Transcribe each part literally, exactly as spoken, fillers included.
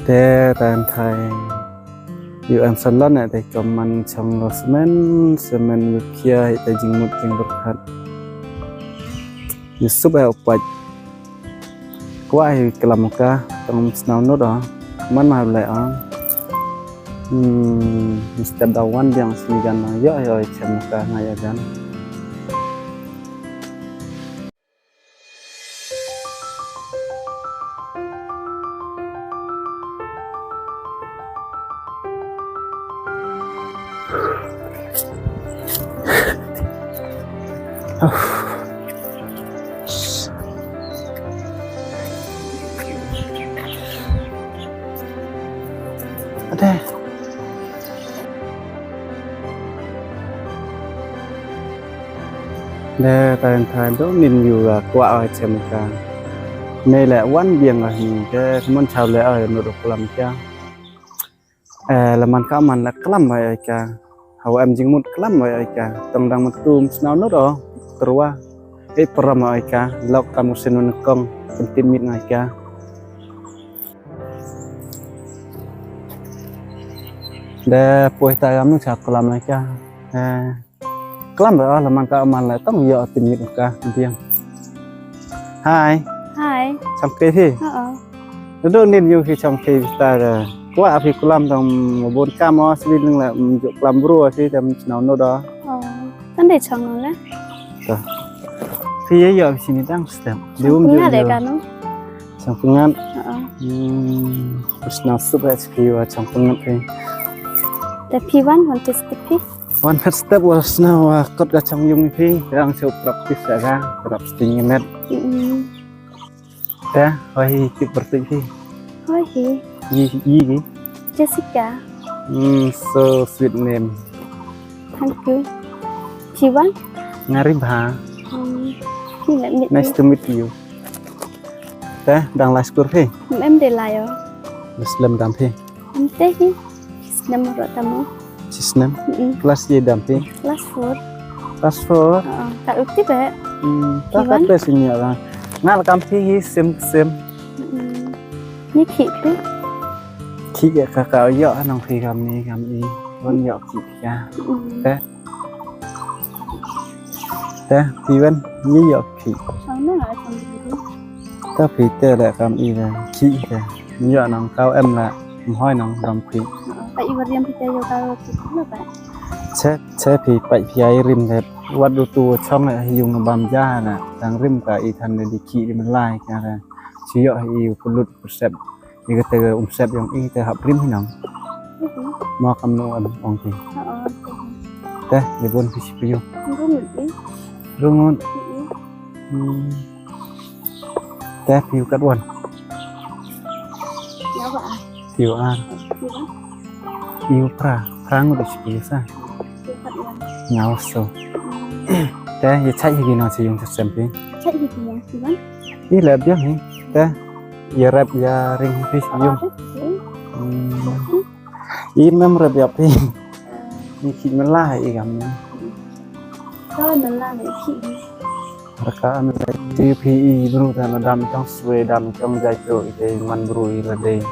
Te tan thai. Yu em salon e te koman chong lo semen, semen yu khia i te jingmut jingpyrkhat. Yu sup e u pait. Kwah hi klam ka, tang sñiaw nut o. Man ma le o. Hmm, step da wan biang sini gan na. Yo, yo, chem ka nga ya gan. Ade. De, tan thai do nin yu ga kwah o chem ka. Nei le wan biang o hi, de, mon chaw le o nut o klam ka. Eh, le man ka man le klam o ka. Hawa em jingmut klam o ka. Tang dang matum sñiaw nut o, tyrwa. E param o ka, lok kam u sinu kong, pentit mit o ka. De, poi ta gam nu cha klam o ka. Eh, klam o, le man ka man le tang yo tin mit ka, biang. Hai. Hai. Chong ke hi. Oo. Nadu nin yu hi chong ke ta ga. Kwah phi klam tang mo bon kam o, sli ling le, mm, ju klam bru o, sli tam sñiaw nut o. Oo. Tan de chong le. Ta. Phi ye yo sini dang step. Di um ju. Nga de yo. Ka nu. Chong pyngat. Oo. Hmm, sñiaw sup e chi phi wa chong pyngat phi. Te phi wan, wan te step phi. Wan first step wa sñiaw wa kot ka chong yung phi. Dang chong practice ya ka, practice ni met. Mm. Te, hoi hi, tip pyrtuit phi. Hoi hi. Yi, yi ki. Jessica. Hmm, so sweet name. Thank you. Phi wan? Nga Ribha. Hmm. Phi le mit. Nice to meet you. Te, dang lai skur phi? Em de lai o. Bes lem dam phi. Em te hi. Snem ro tamo. Chi snem? Mm-mm. Class ye dam phi? Class four. Class four? Oo, ka uti be. Hmm, ta ka pe senior la. Nga la kam phi hi sim sim. Mm-mm. Ni khi phi? Khi ya ka ka yo nong phi kam ni kam i. Wan yo khi ya. Mm-mm. Te. Te, phi wan, ni yo khi. Chong na, chong ni. Ta phi te le kam i le, khi te. Ni yo nong kau em le, mhoi nong dam khi. Ka i wa riam phi te yo ka khi lo ba. Che, che phi pai phi ai rim te. Wat du tu chong le yung bam ja na. Dang rim ka i than le di khi di man lai ka le. Chi yo i u pulut pursep. Ni ka te ka um sep yong i te hap rim hi nang. Mhm. Ma kam no em ong ti. Oo, oke. Te, ni bon phi si phi yo. Rungut i. Rungut. Mhm. Hmm. Te, phi yu kat wan. Ya ba. Phi yu ar. Phi yu ba. Phi yu pra. Pra ngut i si phi yu sa. Phi yu kat wan. Nga so. Hmm. Te, ya chai hi ki no si yung sa sem phi. Chai hi ki no si wan. I le biang hi. Te. Ya rep ya ring hi phi yung. Hmm. I mem rep ya phi. Ni khi mela i gam ni. Ka mela ni khi. Raka mela ti phi i bru ta na dam chong swe dam chong jai to i te man bru i la dei.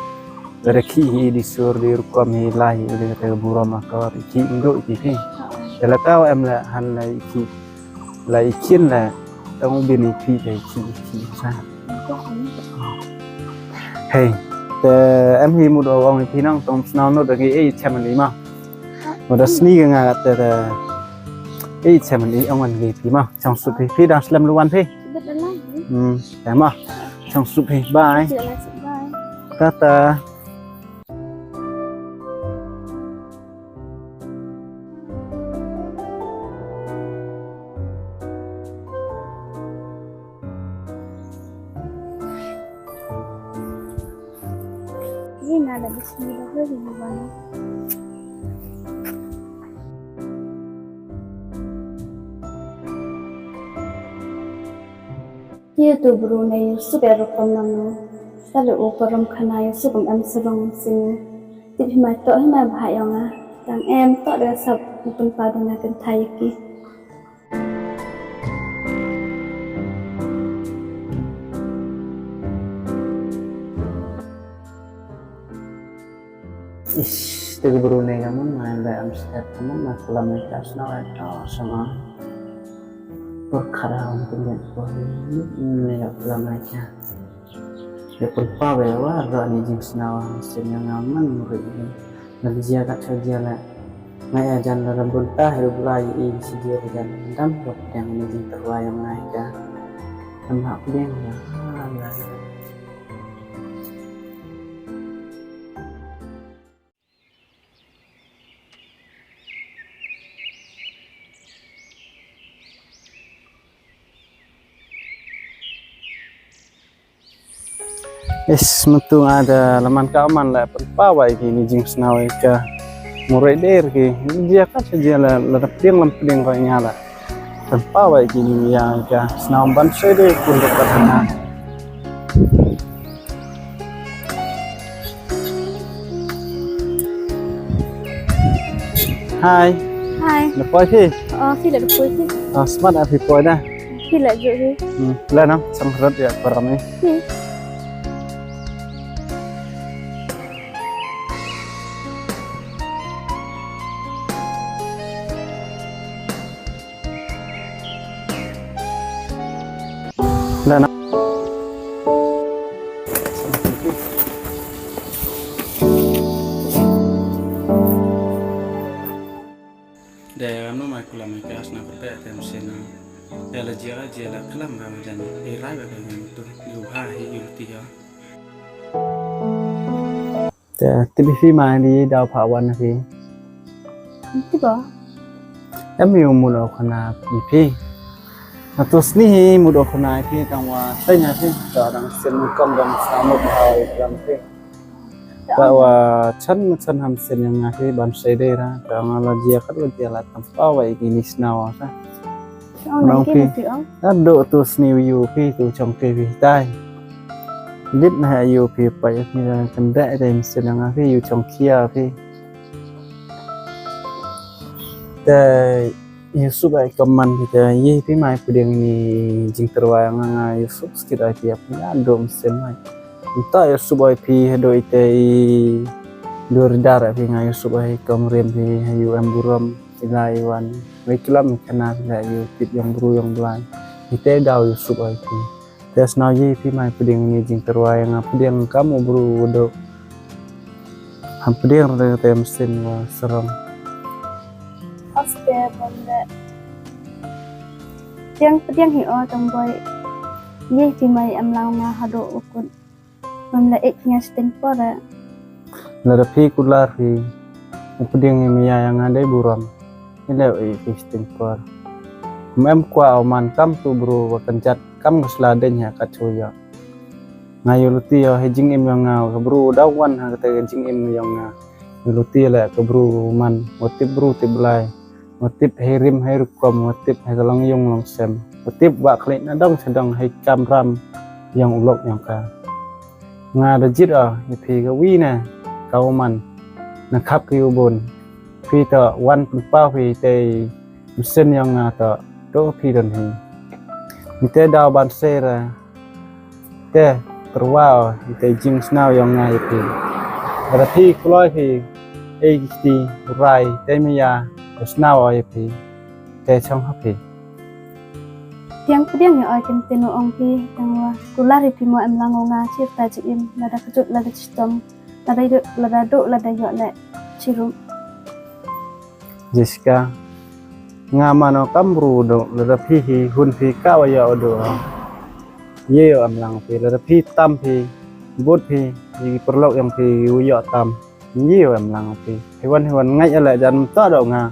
Lada khi hi di sur di rukom hi lai hi di kata burom akor i khi ndo i phi. Te la tau em la han la i khi. La i khin la tang u bin i phi te i khi i khi sa. Hei, te em hi mut o ong i phi nang tong sñiaw nut da ngi e chem ni ma. Mut da sni ka nga te te e chem ni ong an ngi phi ma. Chong sup phi, phi dang slem lu wan phi. Hmm, te ma. Chong sup phi, bye. Tata. Ye na da bisi ni da hoi ni ba ni. Ye tu bru ne yu sup e rukom nang no. Sa le u parom khana yu sup em sarong sini. Tip hi mai to hi mai bha yong a. Tang em to da sap u pynpaw da nga kynthai ki. Ish, te ki bru ne ka mun, ma le am step ka mun, ma klam ne ka sna wa to sama. Por khara am tu ne por ne ka klam ne ka. Ya por pa we wa ra ni jing sna wa sin ya nga man muri ni. Na jia ka cha jia le. Nga ya jan la ra bun ta he bla i si jia jan dam rok yang ni jing terwa yang ngai ka. Am hak ding ya. Is, mutu ada laman ka man la pynpaw wa i ki ni jing sna wa i ka. Murai der ki, jia ka cha jia la, la da pdiang lam pdiang ko i nga la. Pynpaw wa i ki ni ya i ka, sna wa ban se de kun da ka na. Hi. Hi. Na poi phi? Oh, phi la na poi phi? Oh, smat a phi poi da. Phi la ju phi? Hmm, la na, sang rot ya param ni. Phi. Lana. De, anu mai kula mai ka sna pyrte tem sena. De la jia, jia la klam ka majan. E rai ba ka ngan tu. Yu ha hi yu ti ya. Te, tip phi mai di daw pha wan phi. Tip ba? Em yu mut o khana phi. Na tu sni hi mut o khana phi tang wa tanya phi. Ta dang sen kom dang sa mut ha i klam phi. Ta wa chan chan ham sen yang nga phi ban se de ra. Ta nga la jia kat la jia la tam pa wa i ni sna wa sa. Nong phi. Ado tu sni yu phi tu chong ke phi tai. Lit na ha yu phi pa yu phi kan da da sin nga phi yu chong kia phi. Te yu sup ai kaman phi te ye phi mai pdiang ni jing terwa nga nga yu sup skit ai phi ap nga dom sen mai. Nta yu sup ai phi do i te i dur dar ai phi nga yu sup ai kam rem phi yu em burom. Ila i wan, wei klam i khana ila i u tip yong bru yong blai. I te daw yu sup ai phi. Te sna ye phi mai pdiang ni jing terwa ya nga pdiang kam u bru u do. Ham pdiang re te msin wa serong. Aste bande. Pdiang pdiang hi o tang boi. Ye phi mai em lang nga hado u kut. Mam la ek nga sting por. Lada phi kular phi. U pdiang i maya ya nga dei burom. Ile u ek sting por. Mem kwa o man kam tu bru wa kanjat kam ka sla dei ha ka chu ya. Nga yu luti o he jing im yong nga ka bru daw wan ha ka te ka jing im yong nga. Yu luti le ka bru man wa tip bru tip blai. Wa tip hei rim hei rukom, wa tip hei ka long yung long sem. Wa tip wa khlieh na dong cha dong hei kam ram yong u lok yong ka. Nga da jit o, ya phi ka wi na, ka u man, na khap ki u bun. Phi to wan pynpaw phi te msin yong nga to, to phi don hi. Ni te daw ban se ra, Te, terwa o, i te jing snaw yong nga ya phi. Lada phi kloi phi, ei ki kti, rai, te maya, u snaw o ya phi. Te chong ha phi. Tiang pdiang ya oi kin tinu ong phi, tang wa, kular i phi mo em lang o nga, chir ta ji im, lada kjut, lada chitom, lada do, lada do, lada yoh le, chirum. Jessica, nga man o kam bru do, lada phi hi, hun phi ka wa yoh do. Ye o em lang phi, lada phi tam phi, but phi, i perlok yong phi, u yoh tam. Ye o em lang phi. Hiwan hiwan ngai ale jan mta do nga.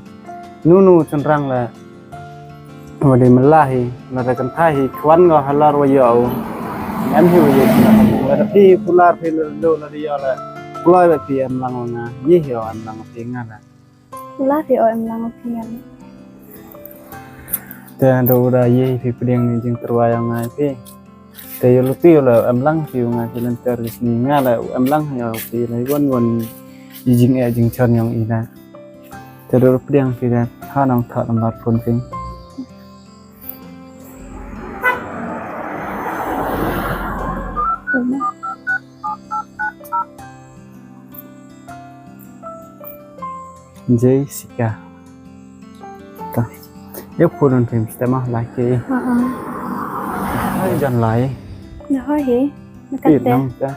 Nunu chynrang le. Wa dei mela hi, lada kynthai hi, khwan ngo halar wa yoh. Em hi wa ye. Lada phi kular phi lada do, lada yoh le. Kloi wa phi em lang wa nga. Ye hi o em lang phi nga le. Kular phi o em lang phi em. Te do da ye phi pdiang ni jingtyrwa yong nga phi. Te yoh luti yoh le em lang phi nga phi lynter ni nga le em lang yoh phi le won won i jing e jingchon yong i na. Te do pdiang phi le ha nong thot number phone phi. Jessica. Ta. Yow phone phim stem ah, lai ki. Ha, ha. Ai, jan lai. Na hoi hi. Na kat te. Nang ta.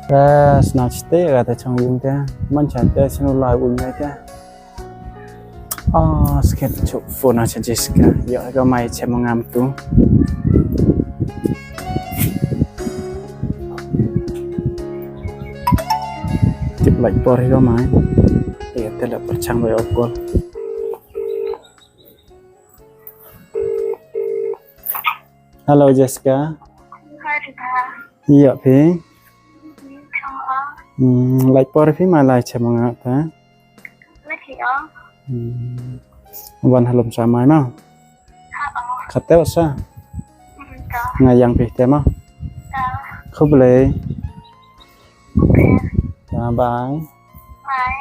Te sna chite ka te chong yung te. Man cha te snu lai un te. Oh, sket chu phone na cha Jessica. Yo, ka mai che mo ngam tu. Tip lai por hi ka mai. Ye, te la perchang bai okol. Hello, Jessica. Hi, Rebha. Iya, phi. Hmm, lai por phi, ma lai che mo nga ta. Hmm. Wan halom sa mai na. Kate wa sa. Nga yang phi te ma. Khublei. Ta, bye. Bye.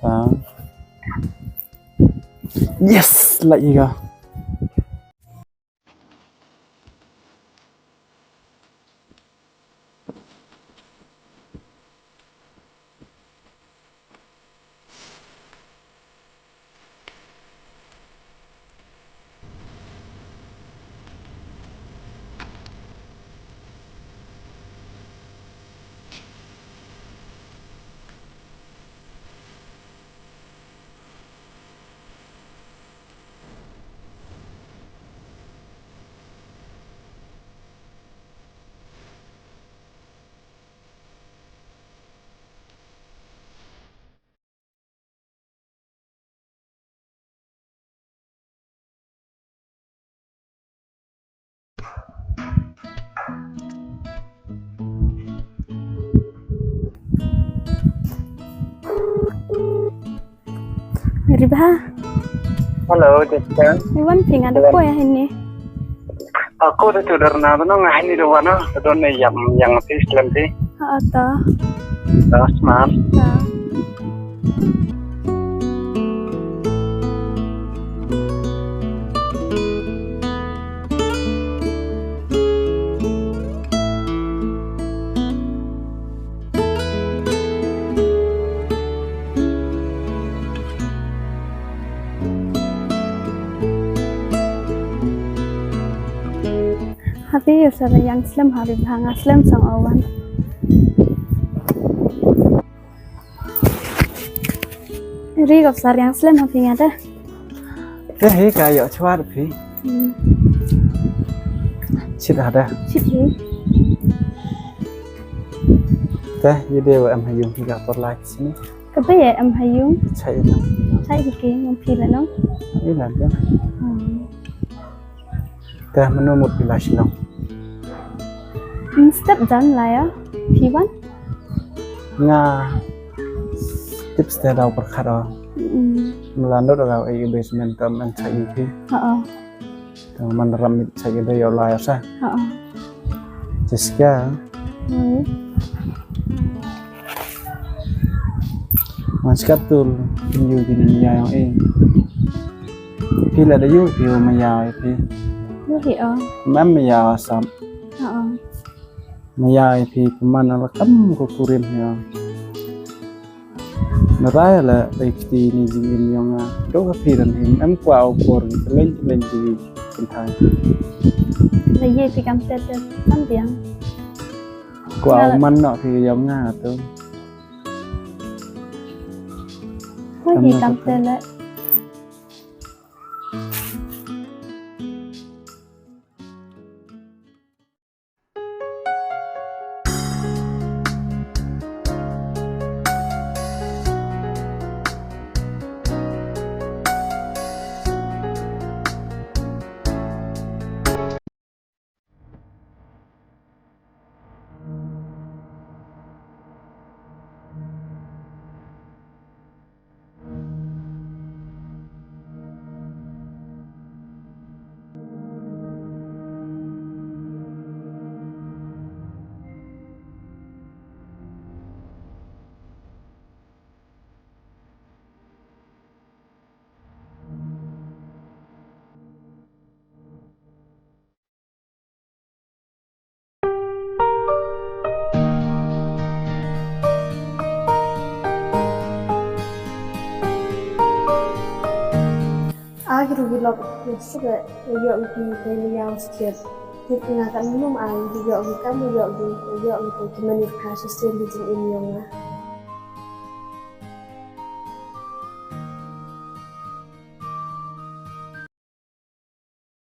Ta. Yes, lai i ka. Rebha. Hello, Jessica. Iwan phi nga da poi ya hini. Ako da tu dar na, no nga hini da wana, da ne yam yang ti slem ti. Ha, to. Da sman. To. Happy ya sar yang slem, happy bha nga slem sang awan. Ri gop sar yang slem ha phi nga da. Te hi ka yoh chwar phi. Hmm. Chit ha da. Chit hi. Te, ye de wa em ha yung hi ka por lai sini. Ka ba ye em ha yung. Chai na. Chai hi ki, ngam phi la nong. Ye la de. Hmm. Te manu mut phi la Shillong. Hmm, step jan la ya. Phi wan? Nga tips te daw pyrkhat o. Mm. Mla nod daw e basement tam an cha yu phi. Ha. Tam man ram mit cha yu da yoh la ya sa. Ha. Jessica. Hmm. Man skat tul, kin yu kin ya yong e. Phi la da yu phi ma ya phi. Yu hi o. Mam ma ya sam. Ha. Ma ya phi pynman la kam ko kurim ya. Na rai la dei kti ni jingim yong nga. Do ka phi ran him em kwah o por ni leng leng ki pynthai. La ye phi kam te te tam biang. Kwah o man no phi yong nga tu. Ko hi kam te le. Ki ru ki lok, suk e, yoh ki tæ maya wa skhiat. Tip nga katnu ma ai, yoh ki kam, yoh ki, yoh ki tæ ki mani ka sa sien ki jingim yong nga.